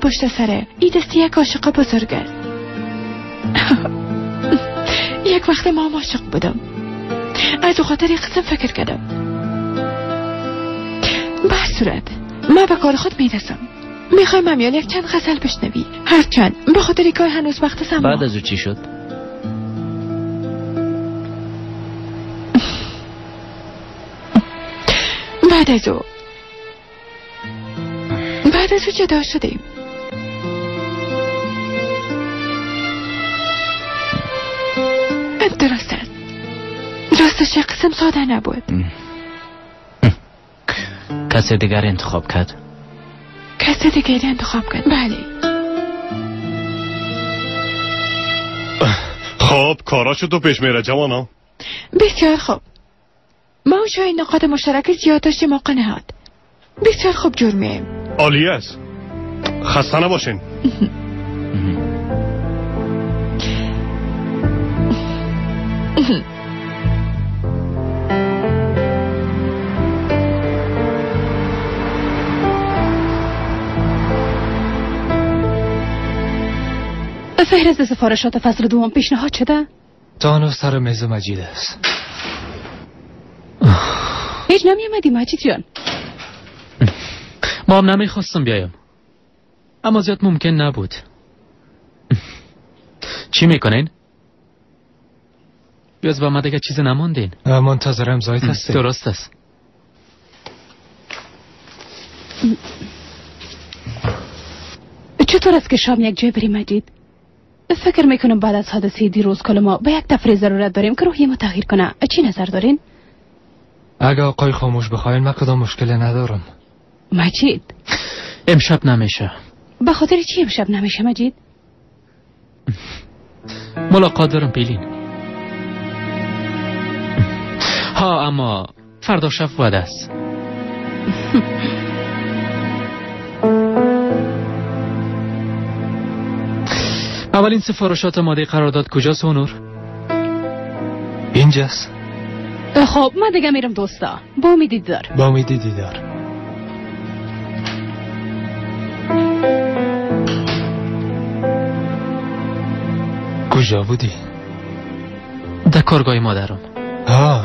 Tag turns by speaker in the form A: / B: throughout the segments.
A: پشت سره، ای دست یک عاشق بزرگ است. یک وقت ما عاشق بودم، از او خاطر قسم فکر کردم. به هر صورت من به کار خود میرسم. میخوایم امیال یک چند غزل بشنوی، هرچند به خاطر کار هنوز وقت است.
B: بعد از او چی شد؟
A: بعد از او جدا شدیم. درست است، راستش یک قسم ساده نبود.
B: کسی دیگر انتخاب کرد؟
A: کسی دیگر انتخاب کرد، بله.
C: خب کارا چطور پیش میره جوانا؟
A: بسیار خوب. ما و شاید نقاط مشترک زیاد داشتیم آقا نهاد. بسیار خوب جور میم.
C: عالی است. خسته نباشین.
D: فهرست سفارشات فصل دوم پیشنهاد شده؟
E: تا هنوز سر میز مجید است.
D: هیچ نمی آمدی مجید جان؟
F: ما هم نمیخواستم بیایم، اما زیاد ممکن نبود. چی میکنین؟ بیاز با ما دیگه چیزی نماندین.
E: منتظر امضایت هستیم.
F: درست است.
D: چطور است که شام یک جای بریم مجید؟ فکر میکنم بعد از حادثه دیروز کل ما به یک تفریح ضرورت داریم که روحی ما تغییر کنه. چی نظر دارین؟
E: اگه آقای خاموش بخواین من کدام مشکل ندارم.
D: مجید
F: امشب نمیشه.
D: به خاطر چی امشب نمیشه مجید؟
F: ملاقات دارم پیلین. ها اما فردا شب وعده است. اولین سفارشات ماده قرارداد کجاست هنور؟
E: اینجاست.
D: خب من دیگه میرم دوستا. با امید دیدار.
E: با امید دیدار. کجا بودی؟
F: در کارگاه مادرم.
E: ها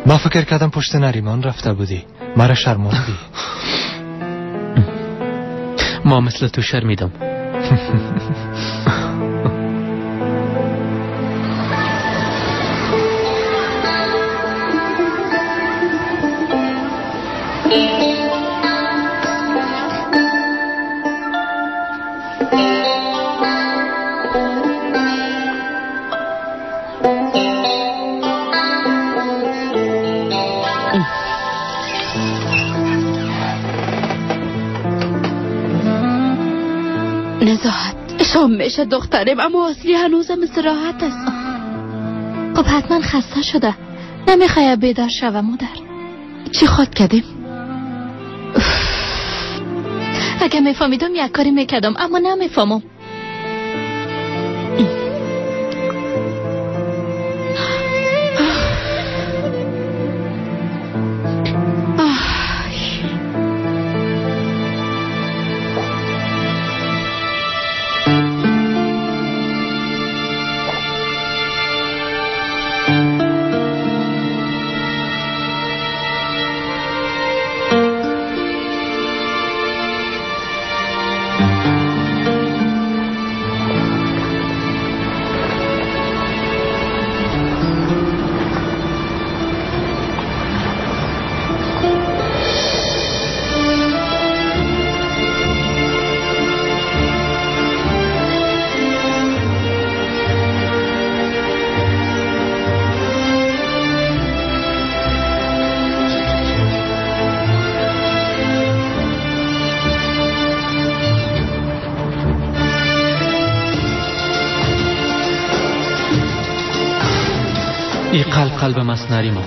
E: ما فکر کردم پشت نریمان رفته بودی. مرا شرماندی.
F: ما مثل تو شرمیدم.
G: شام میشه دخترم، اما اصلی هنوزم استراحت است.
H: خب حتما خسته شده، نمیخواه بیدار شوه مادر.
G: چی خواد کردیم؟
H: اگه میفهمیدم یک کاری میکردم، اما نمیفهمم.
F: ای قلب قلبم است نریمان.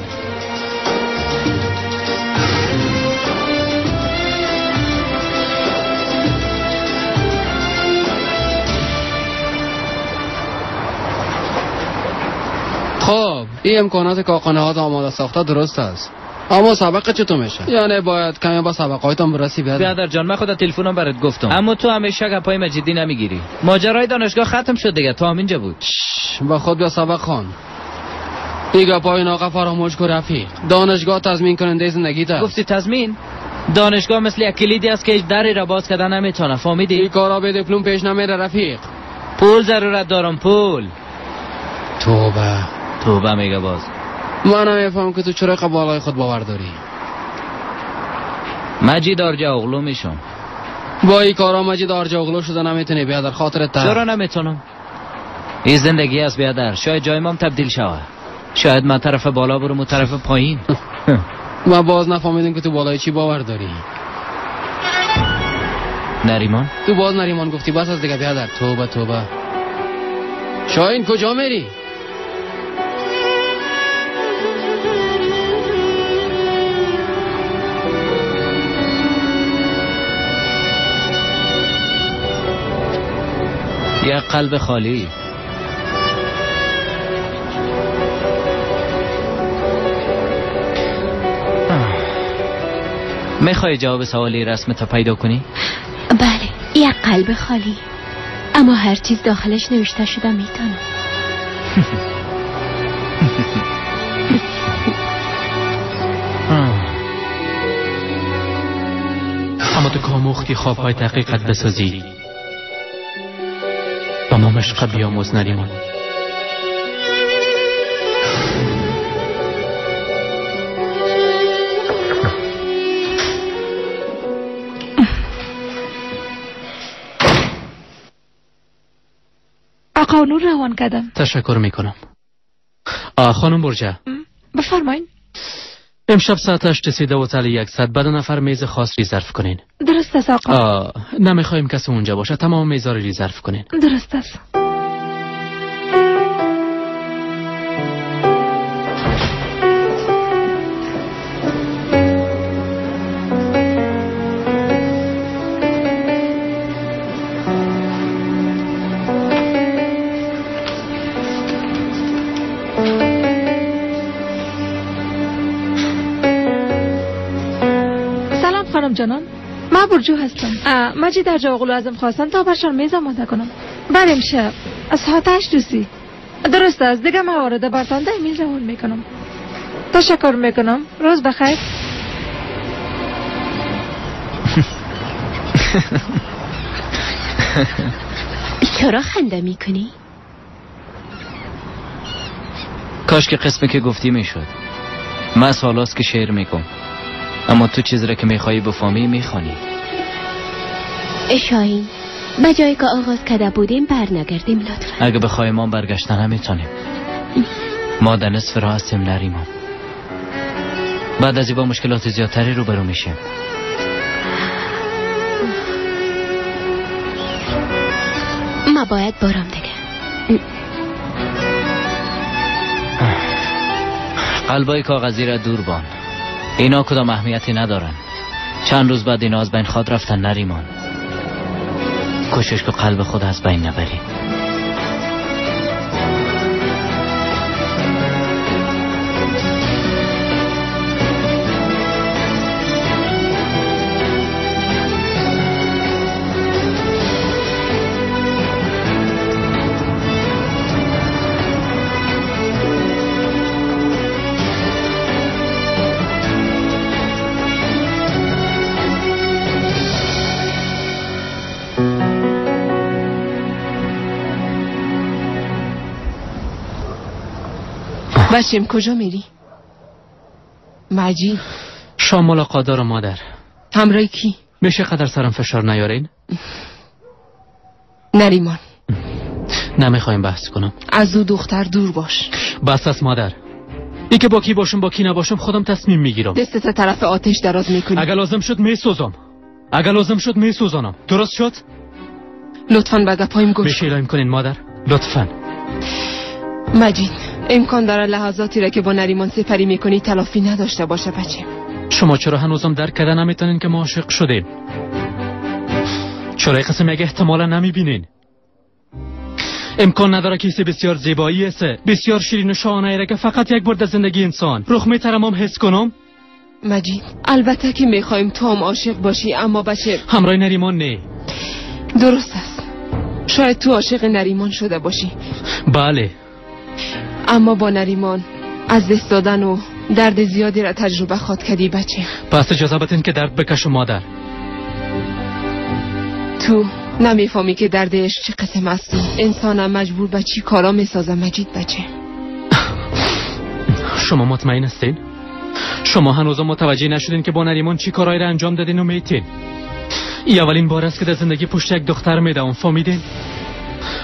I: خب این امکانات کارخانه‌ها آماده ساخته درست است. اما سبق چطور میشه؟ یعنی باید کمی با سبقایتان برسی بیادر.
B: بیادر جان، من خود تلفنم برات گفتم، اما تو همیشه گپای ما جدی نمیگیری. ماجرای دانشگاه ختم شد دیگه، تو هم اینجا بود.
I: با خود بیا سبق خان. این گپای ناقه فراموش کن رفیق. دانشگاه تضمین کننده زندگی است.
B: گفتی تضمین؟ دانشگاه مثل یک کلیدی است که هیچ دری را باز کردن نمیتونه، فهمیدی؟
I: این کارا به دیپلم پیش نمیره رفیق.
B: پول ضرورت دارم، پول.
I: توبه
B: توبه میگه باز.
I: من نمیفهمم که تو چرا بالای خود باور داری.
B: مجید آرجا اغلو میشم.
I: با این کارا مجید آرجا اغلو شده نمیتونی بیادر، خاطرت.
B: چرا نمیتونم؟ این زندگی است بیادر، شاید جای مام تبدیل شود. شاید من طرف بالا برم و طرف پایین.
I: من باز نفهمیدم که تو بالای چی باور داری.
B: نریمان؟
I: تو باز نریمان گفتی، بس از دیگه بیادر. توبه توبه. شاهین کجا میری؟
B: یک قلب خالی. میخوای جواب سوالی رسم تا پیدا کنی؟
H: بله، یک قلب خالی، اما هر چیز داخلش نوشته شده میتونم.
F: اما تو کاموختی خوابهای تحقیقت بسازی و ما مشقه بیاموز نریمان.
A: آقا نور روان کردم.
F: تشکر میکنم. خانم برجه
A: بفرمایین.
F: امشب ساعت 8:30 بعد نفر میز خاص رزرو کنین.
A: درست است آقا.
F: نمیخوایم کسی اونجا باشه، تمام میزا رو رزرو کنین.
A: درست است. جانان، من برجو هستم. مجید در جاغلو ازم خواستن تا برشان میز آماده کنم. بله امشب از ساعت 8:30. درست است دیگه، من وارد برتان ده ایمیل روان میکنم. تشکر میکنم، روز بخیر.
H: چرا خنده میکنی؟
B: کاش که قسمی که گفتی میشد. من سالاست که شعر میگم، اما تو چیزی را که میخوایی بفهمی میخوانی.
H: شاهین، به جایی که آغاز کرده بودیم برنگردیم لطفا.
B: اگه بخوای ما برگشتن نمیتونیم. ما در نصف راه هستیم نریمان. بعد از این با مشکلات زیادتری روبرو میشیم.
H: ما باید برام دیگه.
B: قلبای کاغذی را دور بان. اینا کدام اهمیتی ندارن. چند روز بعد اینا از بین خواد رفتن نریمان. کوشش که قلب خود از بین نبری.
J: بچیم کجا میری؟ مجید
F: شام ملاقات دارم مادر.
J: همراه کی؟
F: میشه قدر سرم فشار نیارین؟
J: نریمان
F: نمیخوایم بحث کنم.
J: از او دختر دور باش.
F: بس است مادر. ای که با کی باشم با کی نباشم خودم تصمیم میگیرم.
J: دستت طرف آتش دراز میکنی.
F: اگر لازم شد میسوزم. اگر لازم شد میسوزانم. درست شد؟
J: لطفاً به گپایم گوش.
F: میشه اعلام کنین مادر؟ لطفاً.
J: مجید امکان داره لحظاتی را که با نریمان سپری میکنی تلافی نداشته باشه بچه.
F: شما چرا هنوزم درک کرده نمیتونین که ما عاشق شدیم؟ چرا قسم یک احتمالا نمیبینین؟ امکان نداره که بسیار زیبایی است، بسیار شیرین و شاهانه را که فقط یک بار در زندگی انسان رخ میترم هم حس کنم.
J: مجید البته که میخوایم تو هم عاشق باشی، اما بچه
F: همراه نریمان نه.
J: درست است، شاید تو عاشق نریمان شده باشی.
F: بله،
J: اما با نریمان از دست دادن و درد زیادی را تجربه خواد کردی بچه.
F: پس اجازه بدین که درد بکشم مادر.
J: تو نمیفهمی که درد عشق چه قسم است. انسانم مجبور به چی کارا میسازه مجید بچه.
F: شما مطمئن هستین؟ شما هنوز متوجه نشدین که با نریمان چی کارایی را انجام دادین و میتین. این اولین بار است که در زندگی پشت یک دختر میدم، فهمیدین؟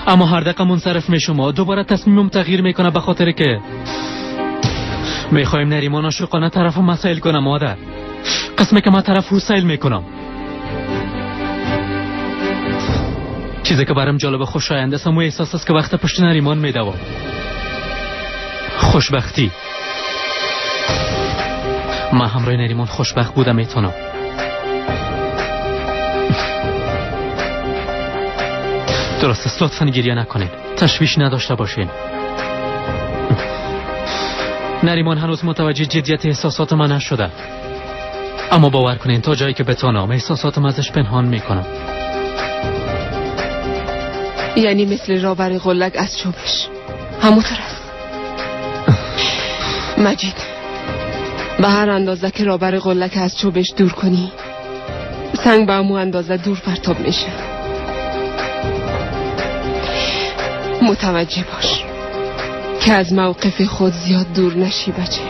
F: اما هر دقیقه منصرف میشم، دوباره تصمیمم تغییر میکنه به خاطر که میخوایم نریمان عاشقانه طرف مسائل کنم مادر. قسمه که من طرف حسیل میکنم. چیزی که برام جالب خوشایند است، احساس است که وقت پشت نریمان میدوم. خوشبختی. من همراه نریمان خوشبخت بودم میتونم. درست است، لطفا گریه نکنین، تشویش نداشته باشین. نریمان هنوز متوجه جدیت احساسات من نشده، اما باور کنین تا جایی که بتانم احساساتم ازش پنهان میکنم.
J: یعنی مثل رابر قلک از چوبش همونطور است مجید. به هر اندازه که رابر قلک از چوبش دور کنی، سنگ به همون اندازه دور پرتاب میشه. متوجه باش که از موقف خود زیاد دور نشی بچه.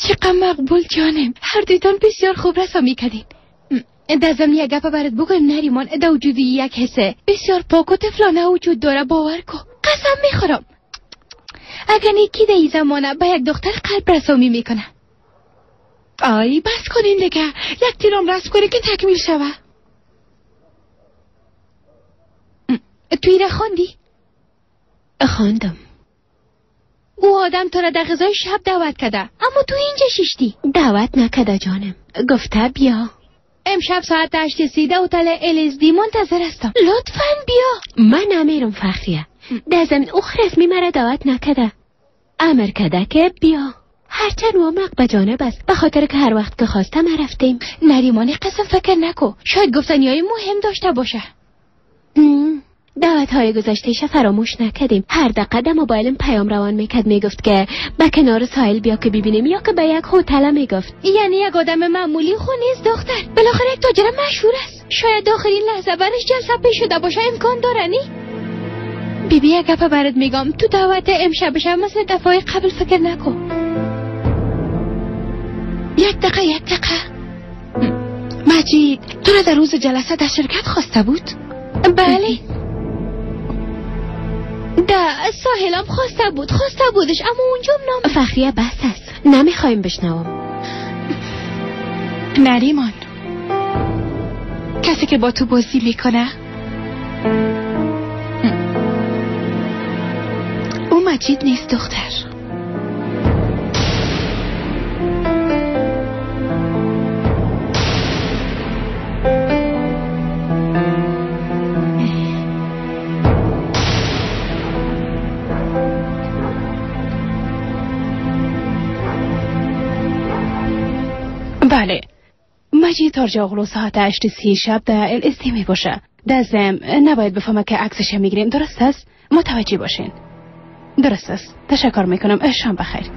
G: چقدر مقبول جانم، هر دویتان بسیار خوب رسامی کردین. در ضمن یک گپ برات بگویم نریمان، در وجود یک حسه بسیار پاک و طفلانه وجود داره، باور کن. قسم میخورم اگر نیکی در این زمانه به یک دختر قلب رسامی میکنه.
A: آی بس کنین دیگه، یک تیرام رسم کنی که تکمیل شوه.
G: تو ایره خواندی؟
H: خواندم.
G: او آدم تو را در غذای شب دعوت کرده، اما تو اینجا شیشتی.
H: دعوت نکرده جانم، گفته بیا
G: امشب ساعت 8:30 هتل الزدی منتظر هستم، لطفاً بیا.
H: من نمیرم فخریه، در زمین او رسمی مرا دعوت نکرده، امر کرده که بیا. هرچند وامق به جانب است، به خاطر که هر وقت که خواستم رفتیم.
G: نریمانی قسم فکر نکو، شاید گفتنیای مهم داشته باشه.
H: دعوت های گذشتهش فراموش نکردیم. هر دقیقه در موبایلم پیام روان میکرد، میگفت که به کنار ساحل بیا که ببینیم، یا که به یک هتل میگفت.
G: یعنی یک آدم معمولی خو نیست دختر، بالاخره یک تاجر مشهور است. شاید آخرین لحظه برش جلسه پیش شده باشه، امکان داره نی؟ بیبی یک گپ برات میگم، تو دعوت امشب شب مثل دفعه قبل فکر نکن.
A: یک دقیقه یک دقیقه مجید، تو را در روز جلسه در شرکت خواسته بود؟
G: بله. ده ساحلم خواسته بود، خواسته بودش، اما اونجام نام.
H: فخریه بس است، نمیخوایم بشنوم.
A: نریمان، کسی که با تو بازی میکنه او مجید نیست دختر.
D: بله، مجید تارجاغلو ساعت 8:30 شب در ال اس می باشه. در ضمن نباید بفهمه که عکسش میگیریم، درست است؟ متوجه باشین. درست است، تشکر میکنم، شام بخیر.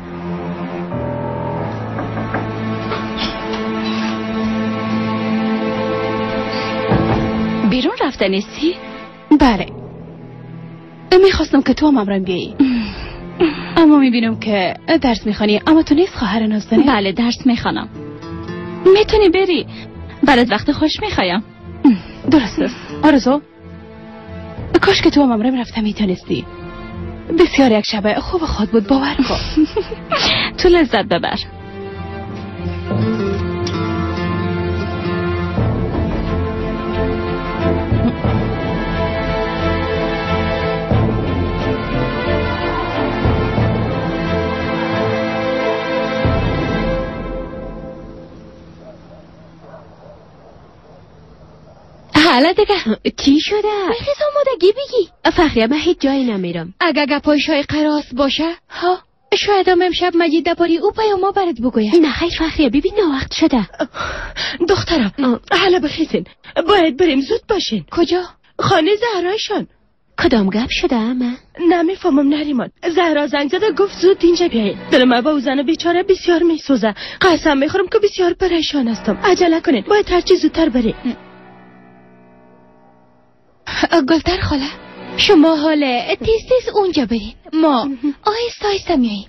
G: بیرون رفته نیستی؟
D: بله، میخواستم که تو هم امرم بیایی، اما میبینم که درس میخوانی. اما تو نیست خواهر نازنین؟
G: بله درس میخوانم. میتونی بری، برات وقت خوش میخوایم.
D: درست است آرزو، کاش که تو هم امرم رفته میتونستی. بسیار یک شبه خوب خود بود، باور کن.
G: تو لذت ببر.
H: دیگه. چی شده؟
G: بخیز آمادگی بگی.
H: فخریه من هیچ جایی نمیرم.
G: اگه گپای شایقه راست باشه ها، شاید هم امشب مجید درباره او پیاما برات بگوید.
H: نه خیر فخریه، ببین وقت شده.
K: دخترم حالا بخیزین، باید بریم، زود باشین.
G: کجا؟
K: خانه زهرایشان.
H: کدام گپ شده اما؟
K: نمیفهمم نریمان. زهرا زنگ زده گفت زود اینجا بیاین. دل من با او زن بیچاره بسیار میسوزه. قسم میخورم که بسیار پریشان هستم. عجله کنین، باید هرچی زودتر بریم.
G: گلتر خاله، شما حاله تیز تیز اونجا برین، ما آهسته آهسته میاییم.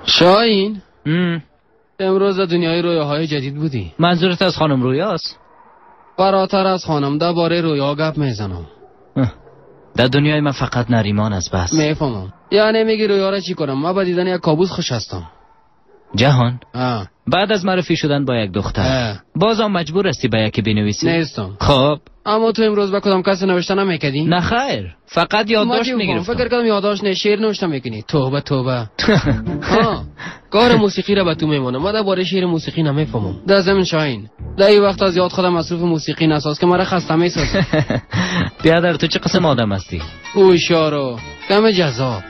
I: شاهین، امروز دنیای رویاهای جدید بودی.
B: منظورت از خانم رویاست؟
I: فراتر از خانم، درباره رویا گپ میزنم.
B: در دنیای من فقط نریمان از بس.
I: میفهمم. یعنی میگی رویا را چی کنم؟ من با دیدن یک کابوس خوش هستم.
B: جهان، بعد از معرفی شدن با یک دختر بازم مجبور هستی به یکی بنویسی؟
I: نیستم.
B: خب
I: اما تو امروز با کدام کسی نوشته نمیکردی؟
B: نه خیر، فقط یادداشت میگرفتم.
I: فکر کردم یادداشت نه، شعر نوشته میکنی. توبه توبه. ها، کار موسیقی را به تو میمونم. من درباره شعر موسیقی نمیفهمم. در ضمن شاهین، در این وقت از یاد خودم مصروف موسیقی نساز که مرا خسته میسازه.
B: بیادر تو چه قسم آدم هستی؟
I: هوشیارو کم جذاب.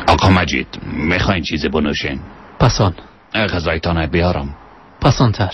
L: آقا مجید، میخواین چیزی بنوشین؟
F: پسان.
L: غذایتان بیارم.
F: پسانتر.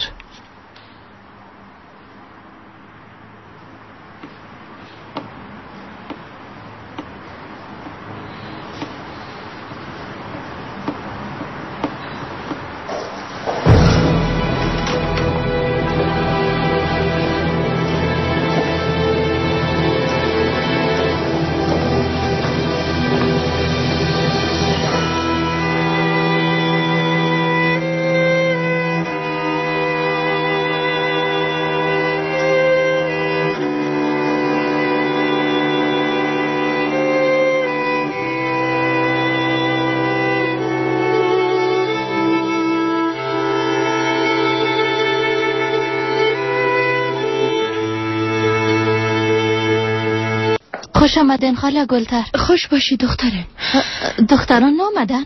G: خوش آمدین خاله گلتر.
K: خوش باشی دخترم.
G: دختران نامدن؟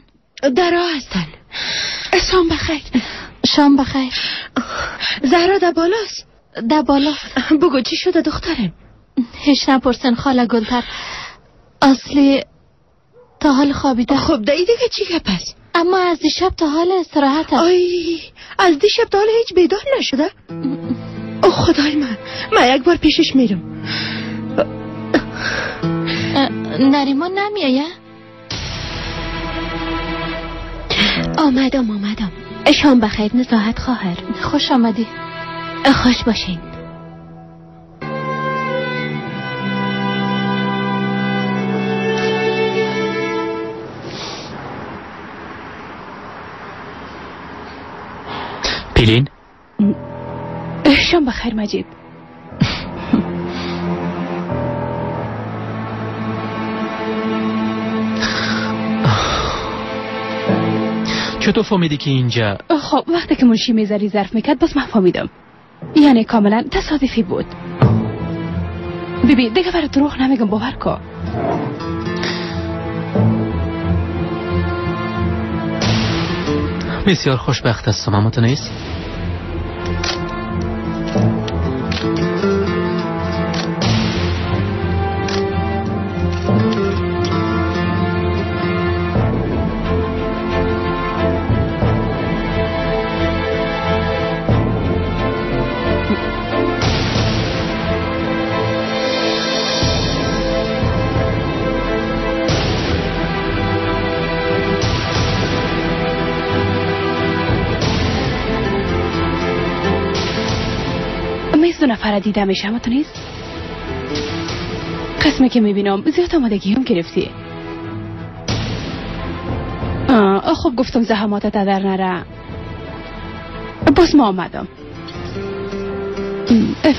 K: در راه هستن. شام بخیر.
G: شام بخیر.
K: زهرا در بالاست.
G: در بالا.
K: بگو چی شده دخترم؟
G: هیچ نپرسن خاله گلتر. اصلی تا حال خوابیده.
K: خب دایی دیگه چی گپ است؟
G: اما از دیشب تا حال استراحت است.
K: آی، از دیشب تا حال هیچ بیدار نشده؟ او خدای من، من یک بار پیشش میرم.
G: نریمان نمیایه؟
H: آمدم آمدم. شام بخیر نزاهت خواهر.
G: خوش آمدی.
H: خوش باشین.
F: پیلین.
D: شام بخیر مجید.
F: چطور فهمیدی که اینجا؟
D: خب وقتی که منشی میزری ظرف میکرد باز من فهمیدم. یعنی کاملا تصادفی بود. ببین دیگه برای دروغ نمیگم، باور کن.
F: بسیار خوشبخت هستم، اما تو نیست؟
D: نیست 2 نفره دیده میشه، اما تو نیست. قسمی که میبینم زیاد آمادگی هم گرفتی. خب گفتم زحماتت در نره. باز ما آمدم.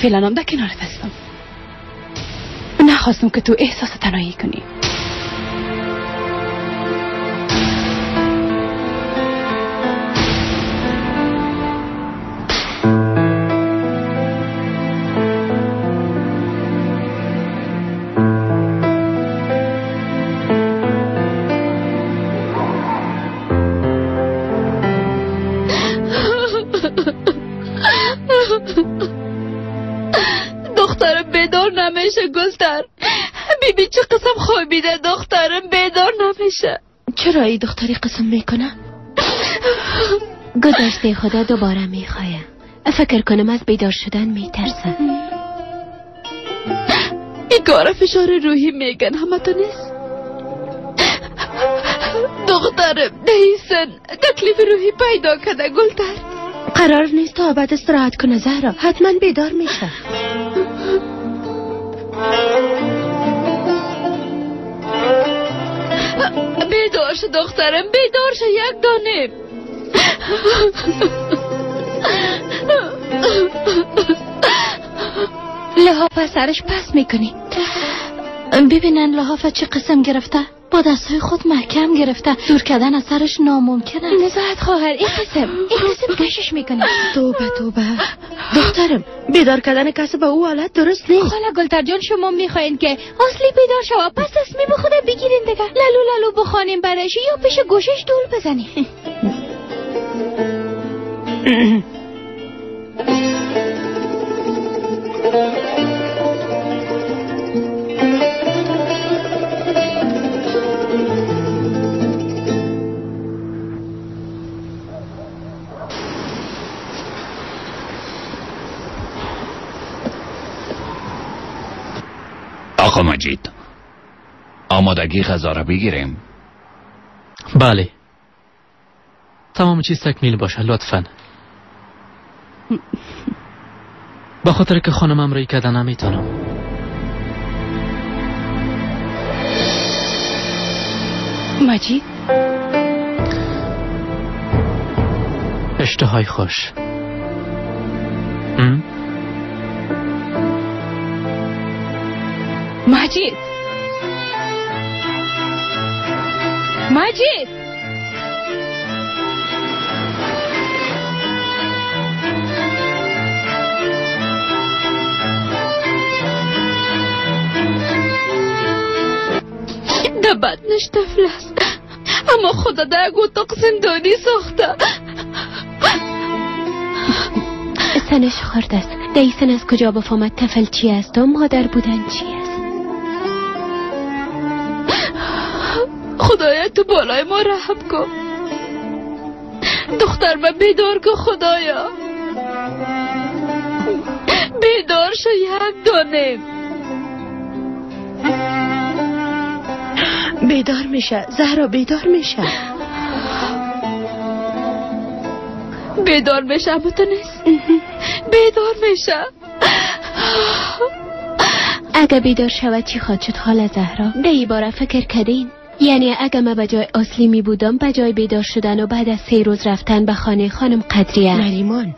D: فعلا هم در کنارت هستم. نخواستم که تو احساس تنهایی کنی.
A: دخترم بیدار نمیشه گلتر. بیبی چه قسم خوابیده، دخترم بیدار نمیشه.
K: چرا ای دختری قسم میکنه؟
H: گذشته خدا دوباره میخواه. فکر کنم از بیدار شدن میترسه.
A: این کار فشار روحی میگن، همه تو نیست. دخترم دیسن تکلیف روحی پیدا کرده گلتر.
K: قرار نیست تا ابد استراحت کنه زهرا، حتما بیدار میشه.
A: بیدار شو دخترم، بیدار شو یک دانه.
G: لحاف سرش پس میکنی. ببینن لحاف چه قسم گرفته، با دستهای خود محکم گرفته، دور کردن از سرش ناممکن است. نزاحت خواهر، این قسم کشش میکنه.
K: توبه توبه دخترم، بیدار کردن کسی به او حالت درست نیست.
G: خاله گلتر جان، شما میخواین که اصلی بیدار شوه، پس تصمیم خود بگیرین دیگه. لالو لالو بخوانیم برش یا پیش گوشش دول بزنیم.
L: آقا مجید، آمادگی غذا را بگیریم؟
F: بله، تمام چیز تکمیل باشه لطفاً. با خاطر که خانمم رای کردن نمیتونم.
D: مجید،
F: اشتهای خوش.
D: مجید، مجید،
A: ده بدنش طفل است، اما خدا در یک اتاق زندانی ساخته.
H: سنش خورد است. دیسن از کجا بفهمد طفل چی است و مادر بودن چی است؟
A: خدایا تو بالای ما رحم کن. دختر من بیدار کن خدایا، بیدار شو یک دانه.
K: بیدار میشه زهرا، بیدار میشه،
A: بیدار میشه. اما تو نیست، بیدار میشه.
H: اگه بیدار شود چی خواهد شد خاله زهرا؟ ده ای باره فکر کردین؟ یعنی اگه من به جای اصلی می بودم، به جای بیدار شدن و بعد از 3 روز رفتن به خانه خانم قدریه.
K: نریمان،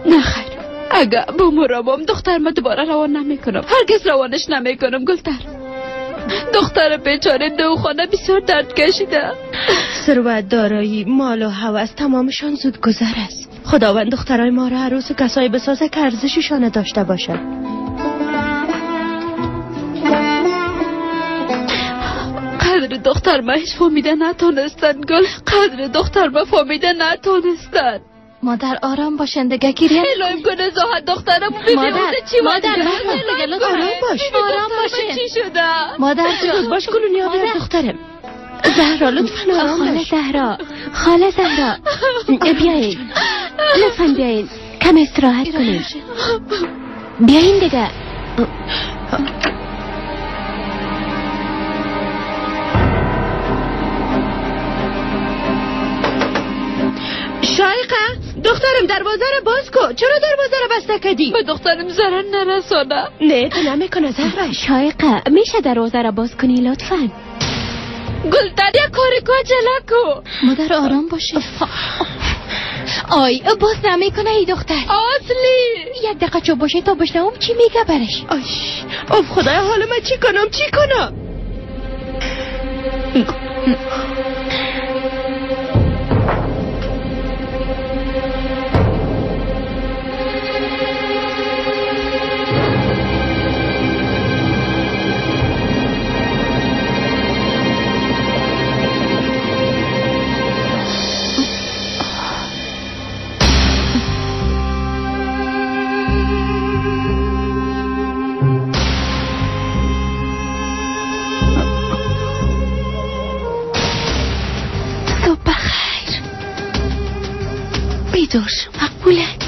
A: نه خیر، اگه با مرامم دختر من دوباره روان نمی کنم، هرگز روانش نمی کنم گلتر. دختر بیچاره دو خانه بسیار درد کشیده.
K: ثروت، دارایی، مال و هوس تمامشان زود گذر است. خداوند دخترای ما را عروس و کسایی بسازه که ارزششان داشته باشد.
A: قدر دختر ما هیچ فهمیده نتونستن گل، قدر دختر ما فهمیده نتونستن.
G: مادر آرام باشن دیگه، گریه
A: الهیم کنه زاهد دخترم. مادر چی؟
G: مادر آرام
K: باش،
G: آرام باشین.
A: چی شده؟
G: مادر جان
K: باش، کلونیا بیار دخترم. زهرا لطفا آرام باش.
H: خاله زهرا، خاله زهرا بیاین، لطفا بیاین کم استراحت کنیم. بیاین دیگه.
K: شایقه دخترم، دروازه رو باز کن. چرا دروازه رو بسته کردی؟
A: به دخترم ضرر نرسانه.
K: نه تو نمیکنه زهرا.
H: شایقه میشه دروازه رو باز کنی لطفاً؟
A: گلتر یک کاری کو، عجله کو.
G: مادر آرام باشه. آی باز نمیکنه ای دختر.
A: اصلی
G: یک دقیقه چوب باشه تا بشنوم چی میگه برش.
K: آش اوف خدایا، حالا من چی کنم چی کنم؟
G: بیدار شو مقبولک.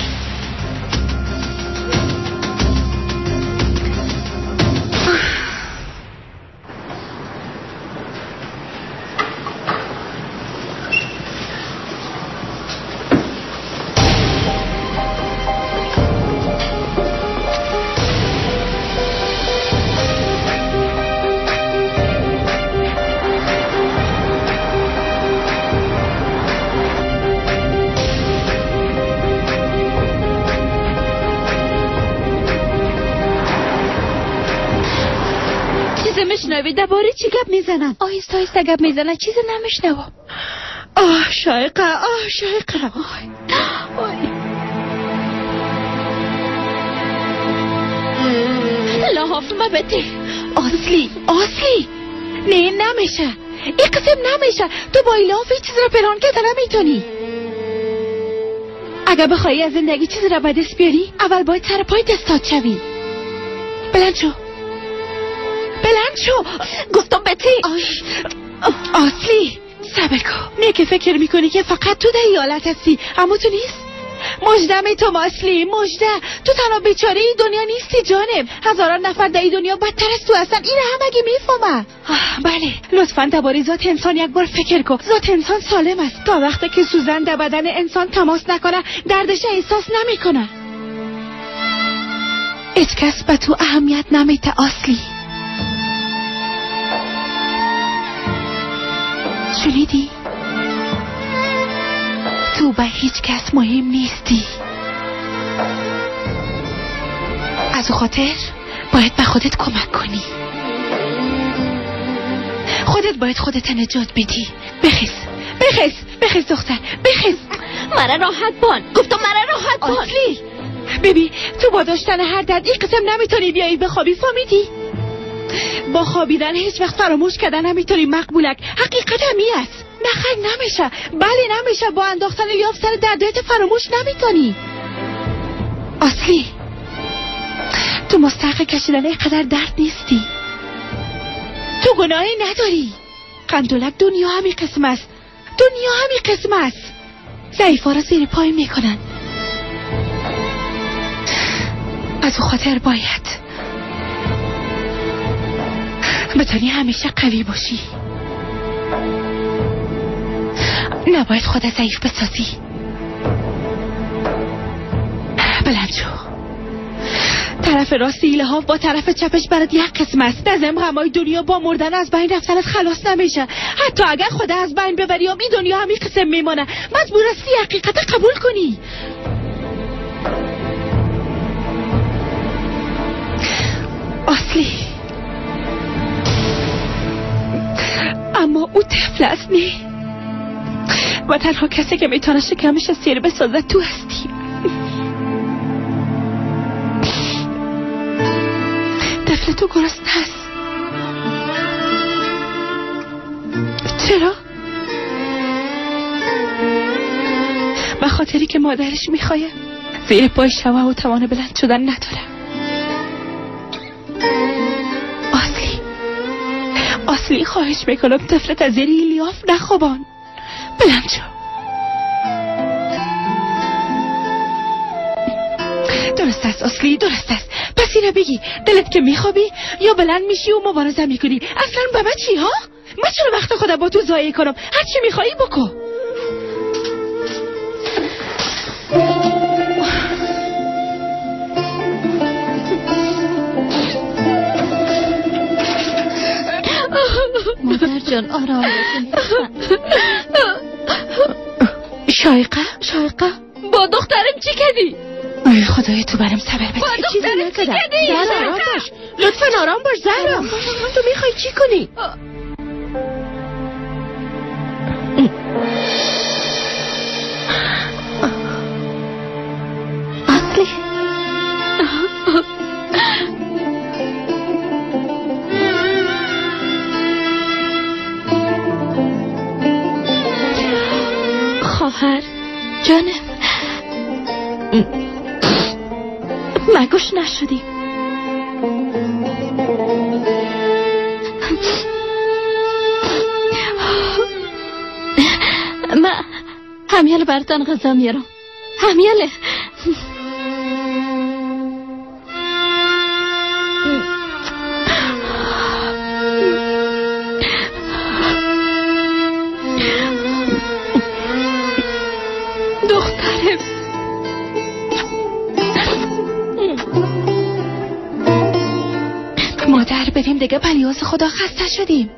A: میشنوی درباره چی گپ میزنن؟
G: آهسته آهسته گپ میزنن، چیزی نمیشنوم.
K: آه شایقه، آه شایقه.
A: لحاف ما بده.
K: اصلی اصلی نه نمیشه، این قسم نمیشه. تو با لاف چیز را پنهان کرده نمیتونی. اگه بخوای از زندگی چیز را به دست بیاری اول باید سر پای دستات شوی. بلند شو، بلند شو. گفتم بتی. اصلی صبر کن. نه که فکر میکنی که فقط تو در ایالت هستی، اما تو نیست. مژده می تو اصلی، مژده. تو تنها بیچاره این دنیا نیستی جانم. هزاران نفر در این دنیا بدتر از تو هستن. این هم اگه میفهمم. بله لطفا درباره ذات انسان یک بار فکر کن. ذات انسان سالم است. تا وقتی که سوزن در بدن انسان تماس نکنه دردش احساس نمیکنه. هیچ کس به تو اهمیت نمیده اصلی. شنیدی؟ تو به هیچ کس مهم نیستی. از او خاطر باید به خودت کمک کنی. خودت باید خودت نجات بدی. بخیز بخیز بخیز دختر، بخیز.
A: مرا راحت بان. گفتم مرا راحت بان.
K: اصلی ببین تو با داشتن هر درد این قسم نمیتونی بیایی بخوابی، فهمیدی؟ با خوابیدن هیچ وقت فراموش کردن نمیتونی مقبولک. حقیقت همی است. نه خیر نمیشه. بله نمیشه. با انداختن لیاف سر دردایت فراموش نمیتونی. اصلی تو مستحق کشیدن اینقدر درد نیستی. تو گناهی نداری. قندولک دنیا همی قسم است. دنیا همی قسم است. ضعیفا را زیر پای میکنن. از او خاطر باید بتونی همیشه قوی باشی. نباید خودت ضعیف بسازی. بلند شو. طرف راست لحاف با طرف چپش برات یک قسم است. نظم غمای دنیا با مردن از بین رفتنت خلاص نمیشه. حتی اگر خدا از بین ببری این دنیا همین قسم میمانه. مجبور هستی حقیقت قبول کنی. اصلی اما او طفل است نه، و تنها کسی که میتونه شکمش سیر بسازه تو هستی. طفل تو گرسنه است. چرا؟ به خاطری که مادرش میخواه زیر پای شوه و توان بلند شدن نداره. اصلی خواهش میکنم طفلت از زیر لیاف نخوابان. بلند شو. درست است اصلی، درست است. پس اینو بگی دلت که میخوابی یا بلند میشی و مبارزه میکنی. اصلا به من چی ها؟ من چرا وقت خودم با تو ضایع کنم؟ هر چی میخوایی بکن.
A: مادر جان آرام باشین.
K: شایقه،
A: شایقه با دخترم چی کردی؟
K: ای خدای تو برم صبر بده. چیزی نکردم. زهرا آرام باش، لطفا آرام باش زهرا. تو میخوای چی کنی؟
H: اصلی خواهر جانم، مگوش نشدی. من همیاله براتان غذا میارم. همیاله. دخترم
K: مادر بریم دیگه، پریاز خدا خسته شدیم.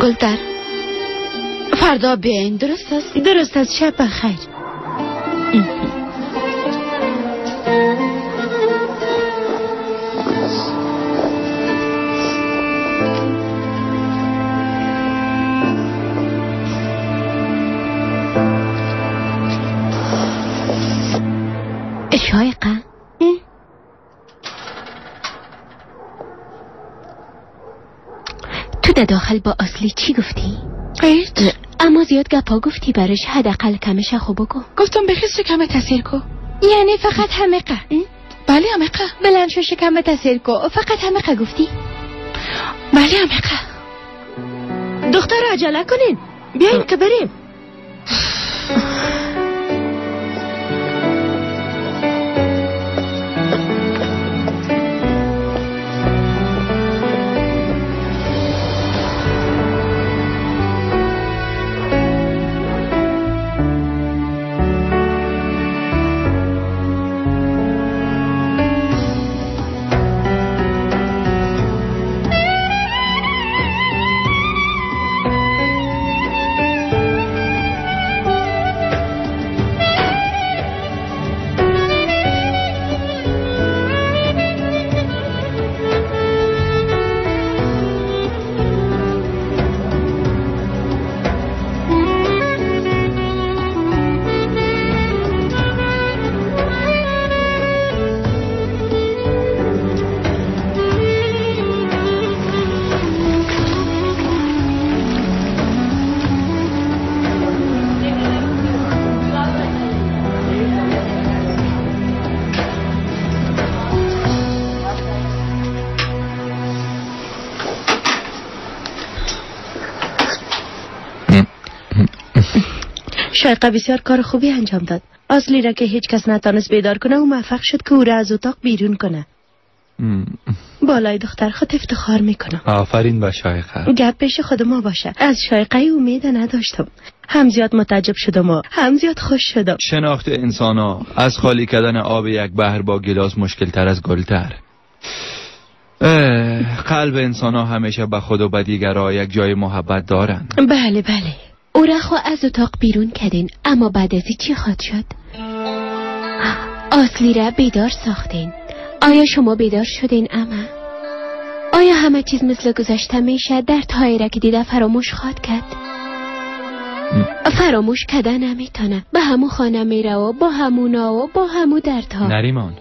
A: گلتر فردا بیاین، درست است؟
K: درست است. شب بخیر.
H: شایقه تو در داخل با اصلی چی گفتی؟
K: هیچ.
H: اما زیاد گپا گفتی برش، حداقل کمش خو بگو.
K: گفتم بخیز شکم تسیر کو.
G: یعنی فقط همقه؟
K: بله همقه.
G: بلند شو شکم تسیر کو، فقط همقه گفتی؟
K: بله همقه.
A: دختر عجله کنین، بیاین که بریم.
M: شایقه بسیار کار خوبی انجام داد. اصلی را که هیچ کس نتانست بیدار کنه و موفق شد که او را از اتاق بیرون کنه. بالای دختر خود افتخار میکنم.
E: آفرین با شایقه.
M: گپ پیش خود ما باشه. از شایقه امید نداشتم. هم زیاد متعجب شدم و هم زیاد خوش شدم.
E: شناخت انسان ها از خالی کردن آب یک بحر با گلاس مشکل تر از گلتر. قلب انسان ها همیشه به خود و به دیگرها یک جای محبت دارند.
M: بله بله.
H: او را خو از اتاق بیرون کردین، اما بعد از چی خواد شد؟ اصلی را بیدار ساختین. آیا شما بیدار شدین اما؟ آیا همه چیز مثل گذشته میشه؟ دردهایی را که دیده فراموش خواد کرد؟ فراموش کردن نمیتونه. به همون خانه میره و با همونا و با همو دردها.
E: نریمان،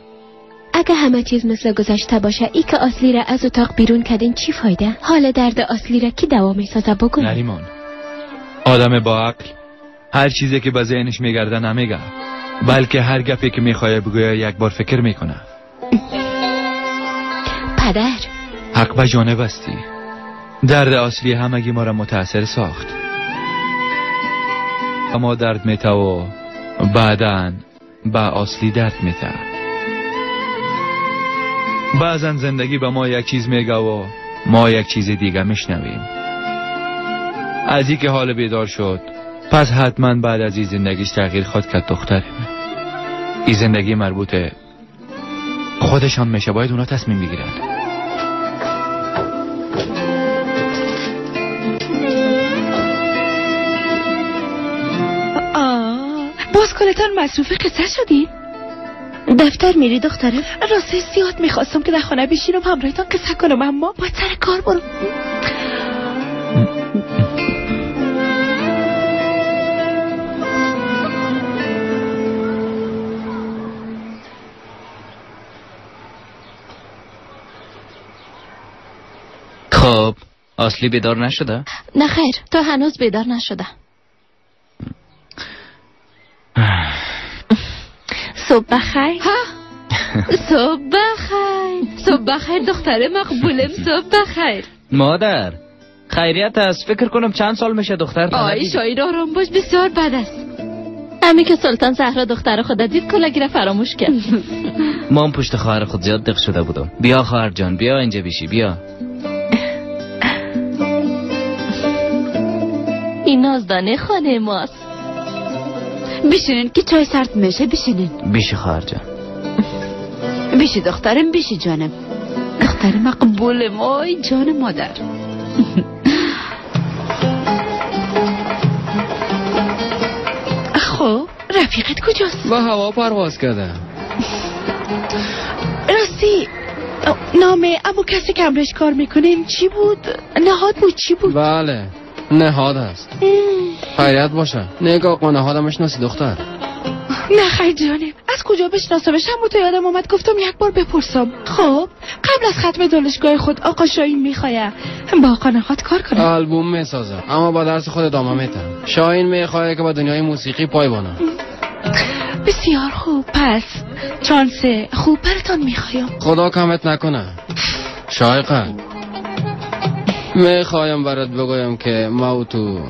H: اگه همه چیز مثل گذشته باشه، ای که اصلی را از اتاق بیرون کردین چی فایده؟ حال درد اصلی را کی دوا میسازه بگو؟
E: نریمان، آدم با عقل هر چیزی که به ذهنش میگرده نمیگه، بلکه هر گپی که میخواد بگوید یک بار فکر میکنه.
H: پدر،
E: حق به جانب هستی. درد اصلی همگی ما را متاثر ساخت. اما درد میته و بعداً به اصلی درد میته. بعضا زندگی به ما یک چیز میگه و ما یک چیز دیگه میشنویم. از اینکه حال بیدار شد پس حتما بعد از این زندگیش تغییر خواهد کرد. دخترم این زندگی مربوط خودشان میشه، باید اونا تصمیم بگیرن.
K: باز کلتان مصروف قصه شدین؟
M: دفتر میری دخترم؟
K: راستی زیاد میخواستم که در خانه بشینم همراهتان قصه کنم، اما باید سر کار برم.
B: خب اصلی بیدار نشده؟
N: نه خیر، تا هنوز بیدار نشده.
M: صبح بخیر.
G: صبح بخیر، صبح بخیر دختر مقبولم، صبح بخیر.
B: مادر خیریت است، فکر کنم چند سال میشه دختر.
G: آی شاید آرام باش، بسیار بد است.
N: همین که سلطان زهرا دختر خود دید کلگی را فراموش کرد.
B: ما هم پشت خواهر خود زیاد دق شده بودم. بیا خواهر جان، بیا اینجا بیشی، بیا.
N: این نازدانه خانه ماست.
O: بشینین که چای سرد میشه، بشینین.
B: بیشی خواهر جان.
O: بیشی دخترم، بیشی جانم، دختر مقبولم، آی جان مادر.
K: خب رفیقت کجاست؟
I: با هوا پرواز کرده.
K: راستی نام امو کسی که امرش کار میکنیم چی بود؟ نهاد بود؟ چی بود؟
I: بله نهاد است. خیریت باشه. نگاه کن، نهادم میشناسی دختر؟
K: نه خیر جانم، از کجا بشناسمش؟ همون تو یادم اومد گفتم یک بار بپرسم. خب قبل از ختم دانشگاه خود آقا شاهین میخواه با آقا نهاد کار کنه.
I: آلبوم میسازه اما با درس خود ادامه میده. شاهین میخواه که با دنیای موسیقی پای بانه.
K: بسیار خوب، پس چانس خوب براتان میخوایم.
I: خدا کمت نکنه شایقه. میخوایم برات بگویم که ما و تو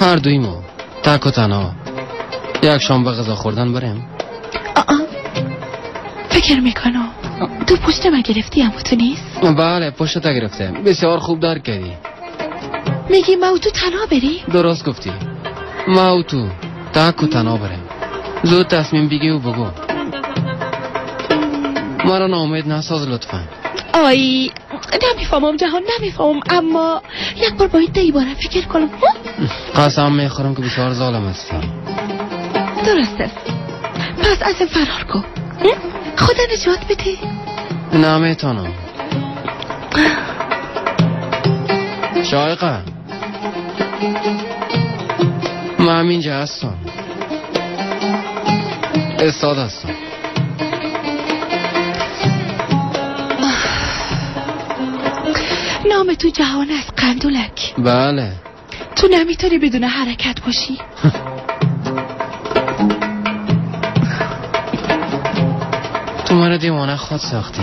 I: هر دوی ما تک و تنها یک شام به غذا خوردن بریم.
K: فکر میکنم تو پشت من گرفتی اما تو نیست؟
I: بله پشت تا گرفته. بسیار خوب درک کردی.
K: میگی ما و تو تنها بری؟
I: درست گفتی، ما و تو تک و تنها بریم. زود تصمیم بگی و بگو. مرا ناامید نساز لطفا.
K: آی نمیفهمم جهان، نمیفهمم، اما یک بار باید دیواره فکر کنم.
I: قسم میخورم که بسیار ظالم هستی.
K: درست است، پس از این فرار کن، خدا نجات بده.
I: نمیتونم شایقه، من همینجا هستم، استاد هستم.
K: نام تو جهان است قندولک.
I: بله.
K: تو نمیتونی بدون حرکت باشی.
I: تو من دیوانه خود ساختی.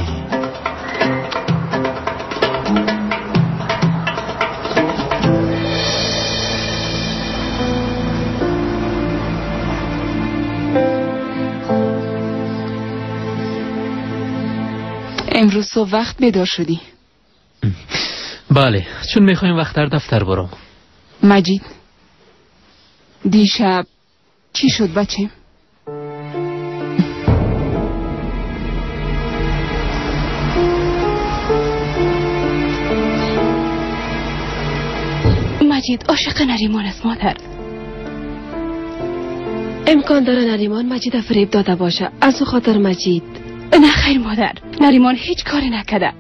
J: امروز صبح وقت بیدار شدی؟
F: بله، چون میخوایم وقت در دفتر برم.
J: مجید دیشب چی شد بچه؟
D: مجید عاشق نریمان است مادر.
M: امکان داره نریمان مجید فریب داده باشه، از او خاطر مجید.
D: نه خیر مادر، نریمان هیچ کاری نکرده.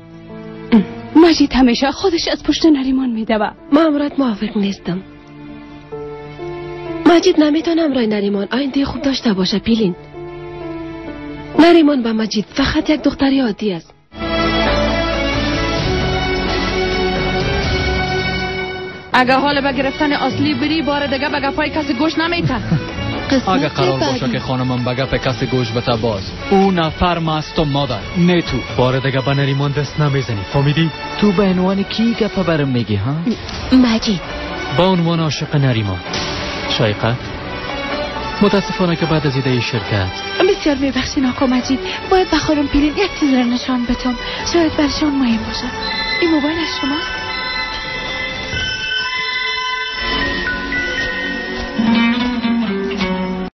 D: مجید همیشه خودش از پشت نریمان میدوه.
M: ما امرات موافق نیستم. مجید نمیتونه امرای نریمان آینده خوب داشته باشه پیلین. نریمان با مجید فقط یک دختری عادی است.
J: اگه حال به گرفتن اصلی بری بار دیگه به گپای کسی گوش نمیته.
P: اگه قرار باشه که خانمم به گپ کسی گوش بده باز او نفر ماست و مادر، نه تو.
F: بار دیگه به نریمان دست نمیزنی، فهمیدی؟
B: تو به عنوان کی گپ برم میگی ها؟
H: مجید.
F: با عنوان عاشق نریمان. شایقه متاسفانه که بعد از ایده شرکت.
K: بسیار میبخشین آقا مجید، باید به خانم پیلین یک چیز را نشان بدم، شاید برشان مهم باشه. این موبایل از شماست؟